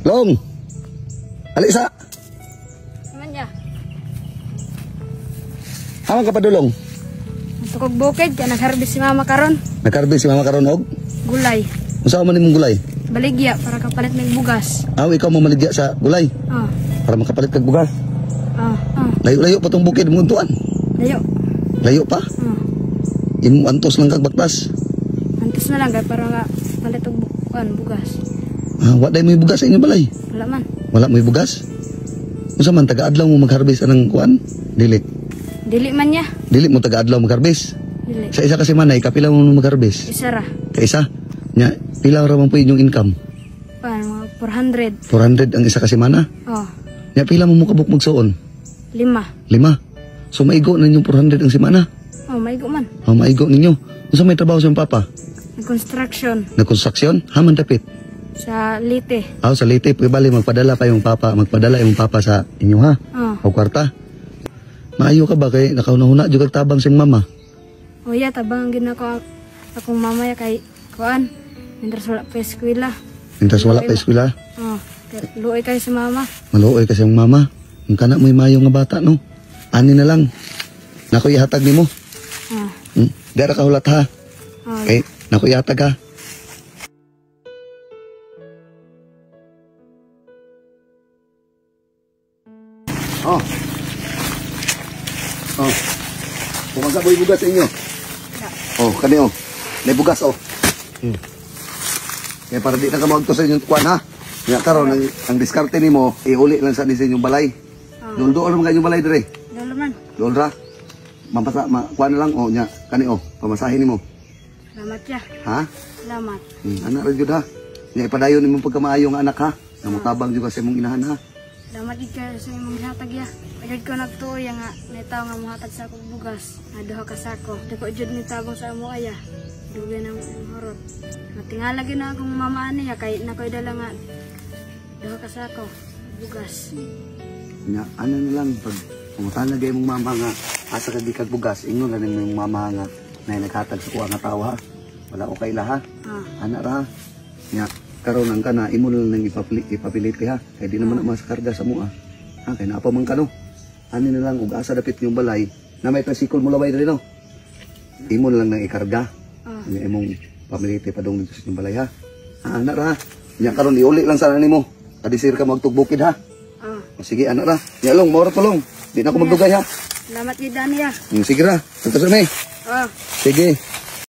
Long. Alisa. Man ya. Haman ka padulong. Tukog bukid kay nagharvest si mama karon. Nagharvest si mama karon og gulay. Unsa man imong gulay? Baligya para kapalit ng bugas. Aw, ikaw mo maligya sa gulay. Oh. Para makapalit kag bugas. Oh, oh. Layo-layo pa tong bukid mong tuan. Layo. Layo pa? Oh. Imo antos lang kag baktas. Antos na lang kay para nga palit og bugas. Ah, wa day mo'y bugas sa inyong balay. Wala man. Wala mo'y bugas? Unsa man taga-adlaw mo magharvest anang kuan? Dili. Dili man niya. Dili mo taga-adlaw magharvest. Dili. Sa isa kasi manay, kapila mo magharvest? Isa ra. Kaisa? Nya, pila ra man po inyong income? Pan, mga 400. 400 ang isa ka semana? Oh. Nya, pila mo mukabok magsuon? 5. 5. So maigo na inyong 400 ang semana? Oh, maigo man. Oh, maigo ninyo. Unsa may trabaho sa imong papa? Nag-construction. Nag-construction? Haman dapit? Sa Leyte. Ah, sa Leyte. Pwede bali, magpadala pa yung papa, magpadala yung papa sa inyo, ha? Oh. O kwarta. Maayo ka ba kay nakauna-huna jud kag tabang sing mama? O ya, tabang ginako akong mama ya kay kuan. Mientras wala pa eskwela. Mientras wala pa eskwela? Oh, luoy kayo sa mama. Maluoy kasi ang mama. Ang kana mo'y mayo nga bata, no? Ani na lang. Nako ihatag nimo. Oh. Dara ka hulat, ha? Oh. Okay, nako ihatag, ha? Oh. Oh. Pumaga mo'y bugas sa inyo. Oh, kani oh. May bugas oh. Kaya para di na ka magto sa inyong kuan, ha? Nga karon ang diskarte nimo ihuli lang sa ni sa inyong balay. Oh. Dulduol man kayong balay dire. Dulol man. Dulol ra. Mapasa ma, kuan na lang oh nya kani oh, pamasahin nimo. Salamat ya. Ha? Salamat. Anak ra jud ha. Nya ipadayon nimong pagkamaayo nga anak ha. Nga motabang jud ka sa imong inahan ha. Salamat gid kayo sa imong gihatag ya. Agad ko nagtuo ya nga naitaw nga mohatag sa akong bugas nga duha ka sako. Dako jud ni tabang sa amo aya. Dugay na imong horot. Matingala gyud na akong mama ani ya kay nakoy dala nga duha ka sako bugas. Nya ano na lang pag pangutana gay imong mama nga asa ka gikag bugas, ingon na nimong mama nga nay naghatag sa kuha nga tawo ha. Wala ko kaila ha. Ah. Ana ra. Nya karon ang kana imo na lang ipapiliti ha. Kay di naman na maskarga sa mua. Ha kay naa pa man kano. Ani na lang og asa dapit yung balay na may tricycle mo laway diri no. Imo na lang nang ikarga. Ah. Nya imong pamiliti padung dito sa inyong balay ha. Ha, ana ra. Nya karon iuli lang sana nimo. Kadisir ka magtugbukid ha. Ah. O, sige ana ra. Nya long mao ra to long. Di na ako magdugay ha. Salamat gid ani ha. Sige ra. Ito sa mi. Ah. Sige.